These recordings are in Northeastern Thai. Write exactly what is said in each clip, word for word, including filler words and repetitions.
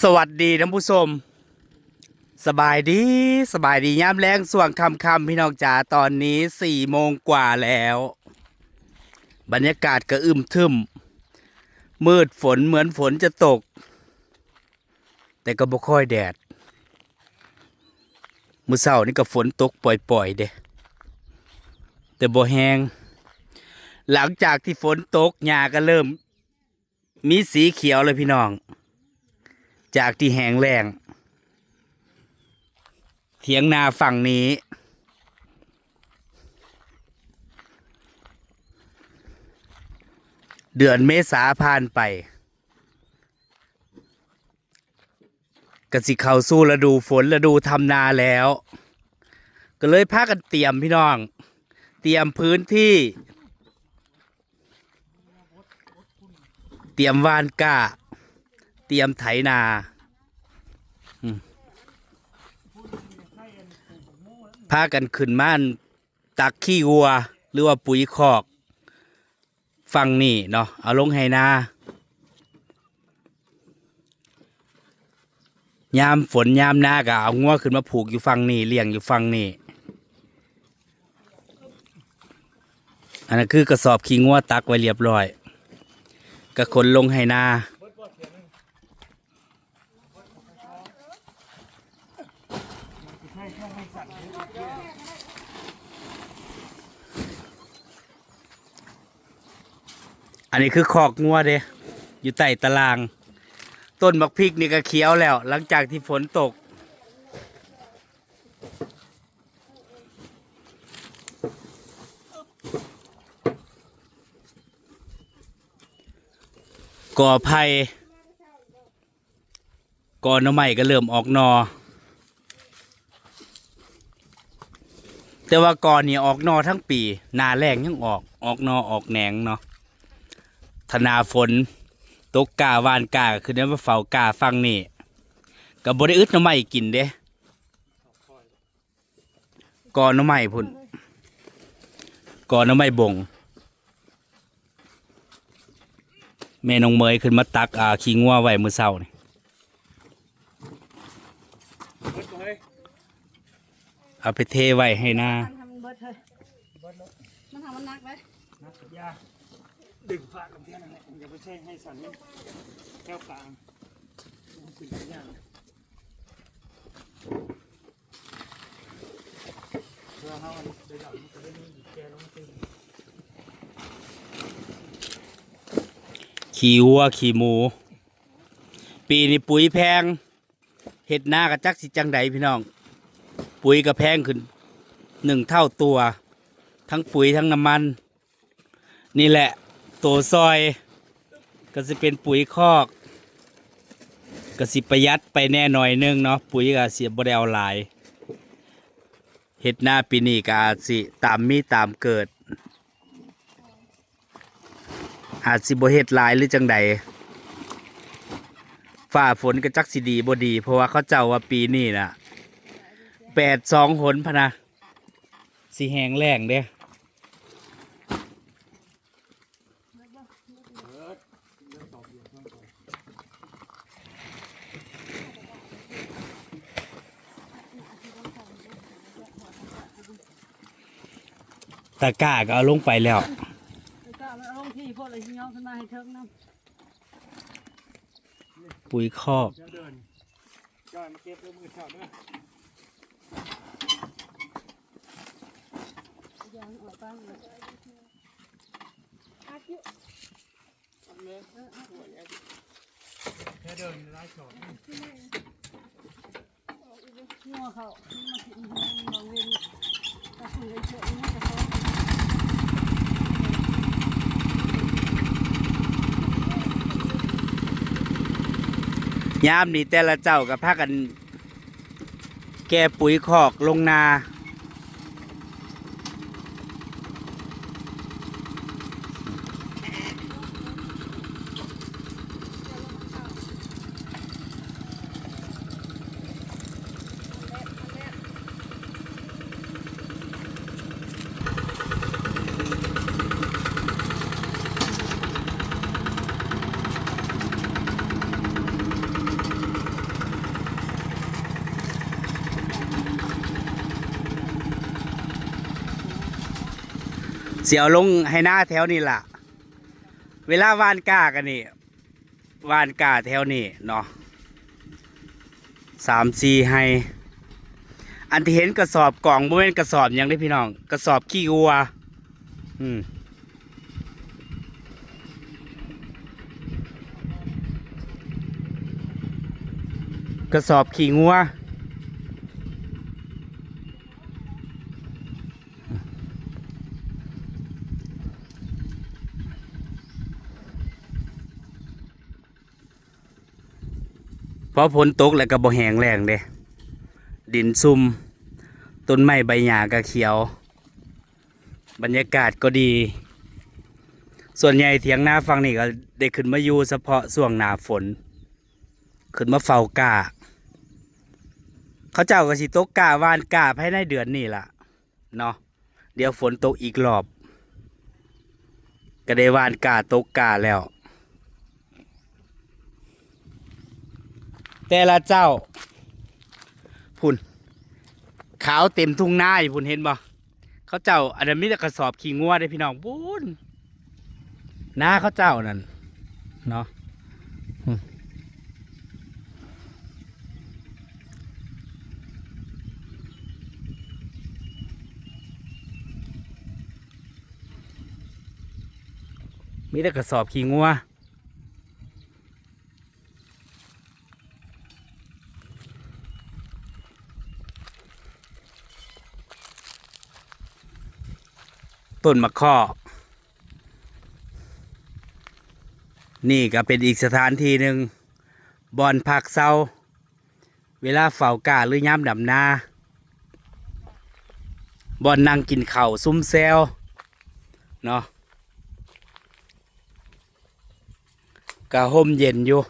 สวัสดีท่านผู้ชม สบายดี สบายดียามแลงช่วงค่ำๆ พี่น้องจ๋า ตอนนี้สี่โมงกว่าแล้ว บรรยากาศก็อึมครึม มืดฝนเหมือนฝนจะตก แต่ก็บ่ค่อยแดด มื้อเช้านี่ก็ฝนตกปล่อยๆ เด้ แต่บ่แฮง หลังจากที่ฝนตก หญ้าก็เริ่ม มีสีเขียวเลยพี่น้อง จากที่แห้งแล้ง เถียงนาฝั่งนี้ เดือนเมษาผ่านไป ก็สิเข้าสู่ฤดูฝน ฤดูทำนาแล้ว ก็เลยพากันเตรียมพี่น้อง เตรียมพื้นที่ เตรียมหว่านกล้า เตรียมไถนา อืม พากันขึ้นมาตักขี้วัว หรือว่าปุ๋ยคอก ฝั่งนี้เนาะ เอาลงไฮ่นา ยามฝนยามหนาวก็เอางัวขึ้นมาผูกอยู่ฝั่งนี้ เลี้ยงอยู่ฝั่งนี้ อันนั้นคือกระสอบขี้งัวตักไว้เรียบร้อย ก็ขนลงไฮ่นา อันนี้คือคอกงัวเด้ อยู่ใต้ตาราง ต้นบักพริกนี่ก็เขียวแล้ว หลังจากที่ฝนตก กอไผ่ กอหน่อไม้ก็เริ่มออกหน่อ แต่ว่ากอนี่ออกหน่อทั้งปี หน้าแล้งยังออก ออกหน่อออกแหนงเนาะ ถ้าหน้าฝนตกกล้าหว่านกล้าก็ขึ้นมาเฝ้ากล้าฝั่งนี้ ก็บ่ได้อึดหน่อไม้กินเด้ กอหน่อไม้พุ้น กอหน่อไม้บง แม่น้องเมยขึ้นมาตัก อ่า ขี้งัวไว้มื้อเช้านี่ เอาไปเทไว้ไฮ่นา มันทำมันเบิดเฮ้ย มันทำมันหนักเลย นักยา ดึงผ้ากับเทียนนั่นแหละ อย่าไปใช้ให้สั่นนี่ แถวกลาง มันสิหลายอย่าง ขี้วัวขี้หมู ปีนี้ปุ๋ยแพง เฮ็ดนาก็จักสิจั่งใดพี่น้อง ปุ๋ยก็แพงขึ้นหนึ่งเท่าตัว ทั้งปุ๋ยทั้งน้ำมัน นี่แหละ ตัวซอย ก็สิเป็นปุ๋ยคอก ก็สิประหยัดไปแน่หน่อยนึงเนาะ ปุ๋ยก็สิบ่ได้เอาหลาย เฮ็ดนาปีนี้ก็อาจสิตามมีตามเกิด อาจสิบ่เฮ็ดหลายหรือจั่งใด ฟ้าฝนก็จักสิดีบ่ดี เพราะว่าเขาเจ้าว่าปีนี้น่ะ แปดสองหนพะนะ สิแห้งแล้งเด้ ตะกร้าก็เอาลงไปแล้ว ตะกร้ามันเอาลงที่พวกอะไรที่ย้อมขึ้นมาให้เทิงน้ำ ปุ๋ยคอก เดี๋ยวเดิน จอยมาเก็บด้วยมือเช้าเด้อ งัวเขามากินบางเวนตะคุยกันเถอะ งัวเขา ยามนี้แต่ละเจ้าก็พากัน แก่ปุ๋ยคอกลงนา สิเอาลงไฮ่นาแถวนี้ล่ะ เวลาหว่านกล้ากันนี่ หว่านกล้าแถวนี้เนาะ สามสี่ไฮ่ อันที่เห็นกระสอบกล่องบ่แม่นกระสอบหยังเด้พี่น้อง กระสอบขี้วัว อืม กระสอบขี้งัว พอฝนตกแล้วก็บ่แห้งแล้งเด้ ดินซุ่ม ต้นไม้ใบหญ้าก็เขียว บรรยากาศก็ดี ส่วนใหญ่เถียงนาฝั่งนี้ก็ได้ขึ้นมาอยู่เฉพาะช่วงหน้าฝน ขึ้นมาเฝ้ากล้า เขาเจ้าก็สิตกกล้าหว่านกล้าภายในเดือนนี้ล่ะเนาะ เดี๋ยวฝนตกอีกรอบ ก็ได้หว่านกล้าตกกล้าแล้ว แต่ละเจ้า พุ้น ขาวเต็มทุ่งนาอยู่พุ้น เห็นบ่ เขาเจ้าอันนั้นมีแต่กระสอบขี้งัวเด้พี่น้อง พุ้น นาเขาเจ้านั่นเนาะ อืม มีแต่กระสอบขี้งัว ต้นมะข้อ นี่ก็เป็นอีกสถานที่หนึ่ง บ่อนพักเซา เวลาเฝ้ากล้าหรือยามดำนา บ่อนนั่งกินข้าวซุมแซวเนาะ ก็ร่มเย็นอยู่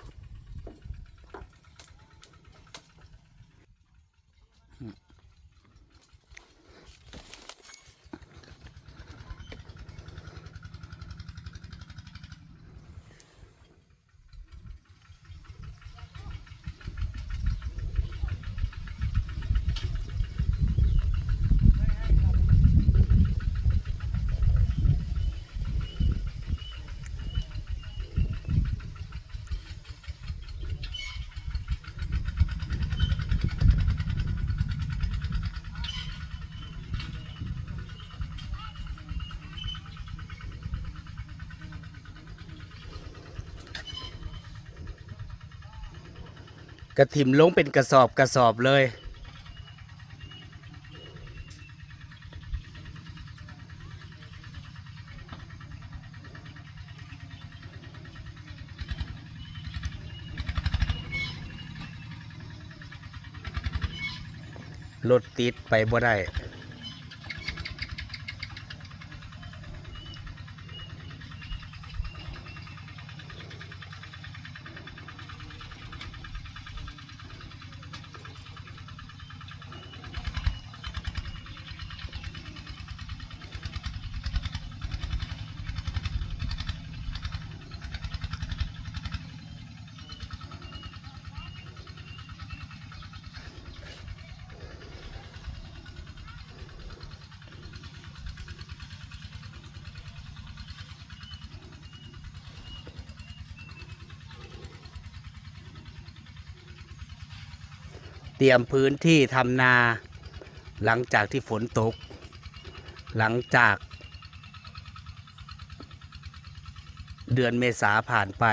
กะถิ่มลงเป็นกระสอบกระสอบเลย รถติดไปบ่ได้ เตรียมพื้นที่ทำนา หลังจากที่ฝนตก หลังจากเดือนเมษาผ่านไป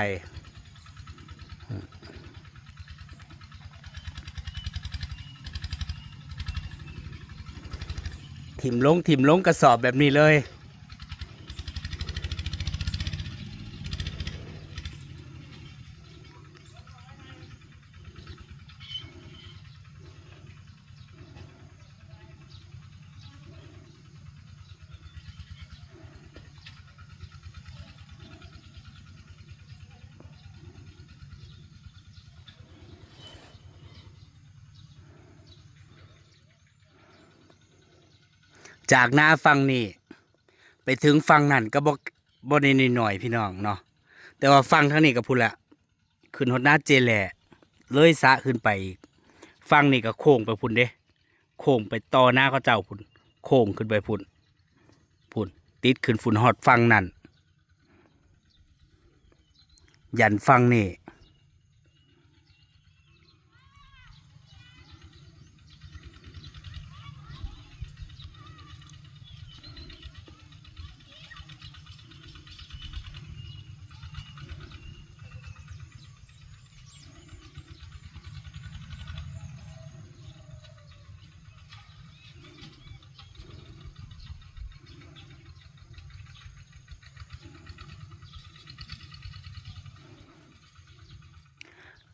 ถิ่มลง ถิ่มลงกระสอบแบบนี้เลย จากนาฝั่งนี้ ไปถึงฝั่งนั้นก็บ่ บ่ได้น้อยๆ พี่น้องเนาะ แต่ว่าฝั่งทางนี้ก็พุ้นละ ขึ้นฮอดนาเจแหล่ เลยสระขึ้นไปอีก ฝั่งนี้ก็โค้งไปพุ้นเด้ โค้งไปต่อนาเขาเจ้าพุ้น โค้งขึ้นไปพุ้น พุ้น ติดขึ้นฝุ่นฮอดฝั่งนั่น ยันฝั่งนี่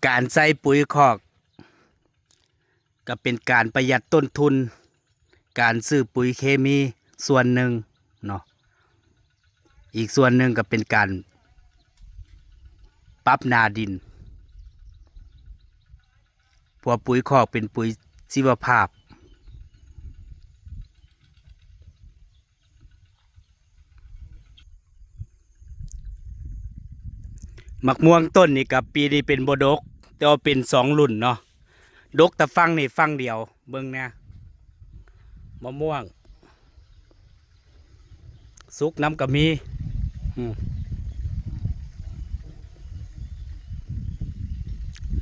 การใส่ปุ๋ยคอก ก็เป็นการประหยัดต้นทุน การซื้อปุ๋ยเคมีส่วนหนึ่งเนาะ อีกส่วนหนึ่งก็เป็นการปรับหน้าดิน เพราะว่าปุ๋ยคอกเป็นปุ๋ยชีวภาพ หมากม่วงต้นนี่ก็ปีนี้เป็นบ่ดก แต่ว่าเป็นสองรุ่นเนาะ ดกแต่ฝั่งนี่ฝั่งเดียว เบิ่งแหน่ มะม่วง สุกนำก็มี อืม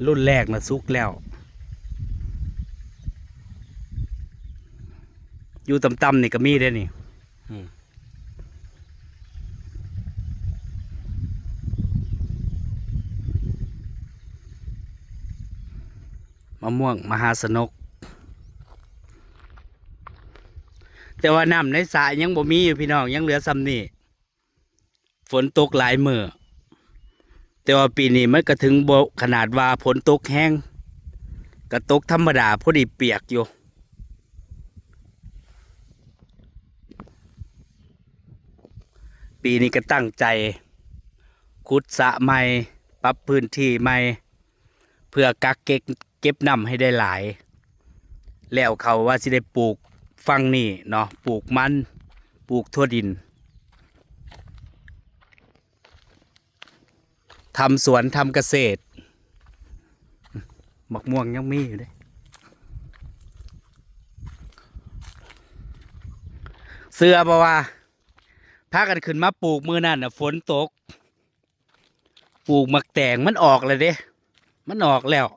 รุ่นแรกน่ะสุกแล้ว อยู่ต่ำๆนี่ก็มีเด้นี่ อืม มะม่วงมหาชนก แต่ว่าน้ำในสระยังบ่มีอยู่พี่น้อง ยังเหลือส่ำนี้ ฝนตกหลายมื้อ แต่ว่าปีนี้มันก็ถึงบ่ขนาดว่าฝนตกแฮง ก็ตกธรรมดาพอดีเปียกอยู่ ปีนี้ก็ตั้งใจขุดสระใหม่ ปรับพื้นที่ใหม่ เพื่อกักเก็บ เก็บน้ำให้ได้หลาย แล้วเขาว่าสิได้ปลูกฝั่งนี้เนาะ ปลูกมัน ปลูกถั่วดิน ทำสวนทำเกษตร หมากม่วงยังมีอยู่เด้ เชื่อบ่ว่า พากันขึ้นมาปลูกมื้อนั้นน่ะ ฝนตก ปลูกหมากแตงมันออกแล้วเด้ มันออกแล้ว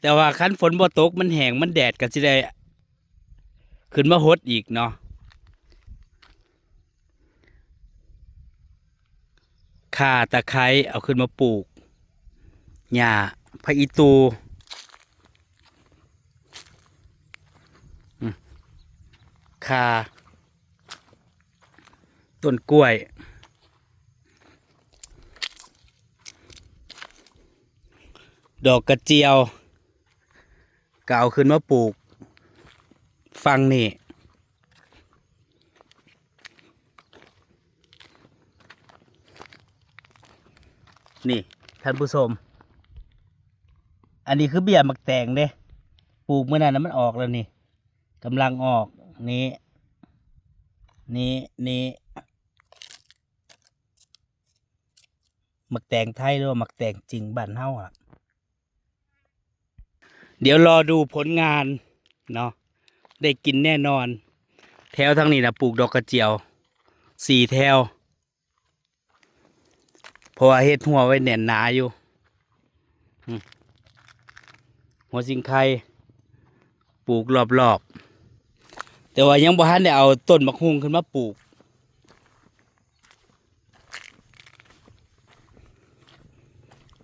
แต่ว่าคันฝนบ่ตก มันแห้ง มันแดด ก็สิได้ขึ้นมาหดอีกเนาะ ข่าตะไคร้เอาขึ้นมาปลูก หญ้า ผักอีตู อืม ข่า ต้นกล้วย ดอกกระเจียว ก็เอาขึ้นมาปลูกฝั่งนี้ นี่ ท่านผู้ชม อันนี้คือเบี้ยหมากแตงเด้ ปลูกมื้อนั้นน่ะมันออกแล้วนี่ กำลังออก นี่ นี่ นี่ หมากแตงไทยหรือว่าหมากแตงจริงบ้านเฮาล่ะ เดี๋ยวรอดูผลงานเนาะ ได้กินแน่นอน แถวทางนี้น่ะปลูกดอกกระเจียว สี่แถว เพราะว่าเฮ็ดฮั้วไว้แน่นหนาอยู่ อืม หัวสิงไคปลูกรอบๆ แต่ว่ายังบ่ทันได้เอาต้นบักฮุ่งขึ้นมาปลูก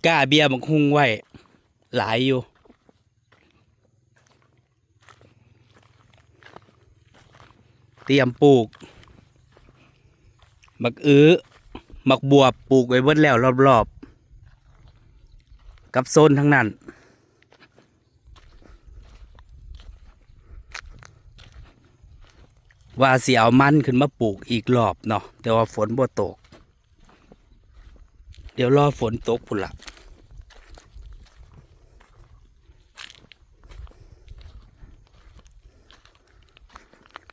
ก้าเบี้ยบักฮุ่งไว้หลายอยู่ เตรียมปลูก บักอื้อ บักบวบปลูกไว้เบิดแล้วรอบๆ กับโซนทั้งนั้น ว่าสิเอามันขึ้นมาปลูกอีกรอบเนาะ แต่ว่าฝนบ่ตก เดี๋ยวรอฝนตกพุ้นละ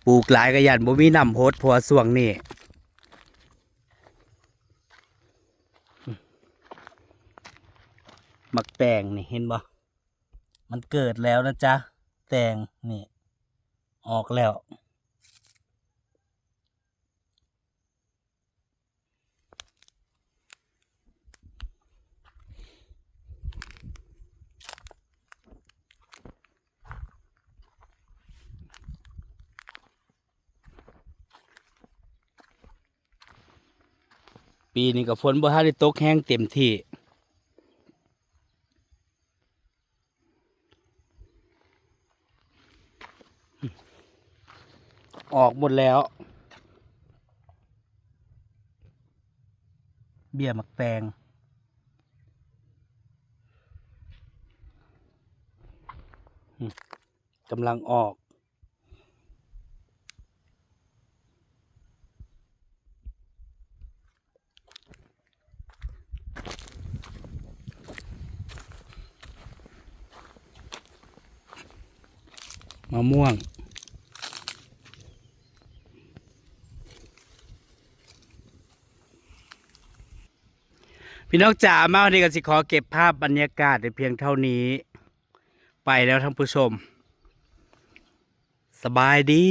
ปลูกหลายก็ย้านบ่มีน้ำหด เพราะว่าช่วงนี้ หมากแตงนี่เห็นบ่ มันเกิดแล้วนะจ๊ะ แตงนี่ ออกแล้ว ปีนี้ก็ฝนบ่ทันได้ตกแฮงเต็มที่ ออกหมดแล้ว เบี้ยหมากแตง อืม กำลังออก มะม่วง พี่น้องจ๋า มาวันนี้ก็สิขอเก็บภาพบรรยากาศในเพียงเท่านี้ ไปแล้วท่านผู้ชม สบายดี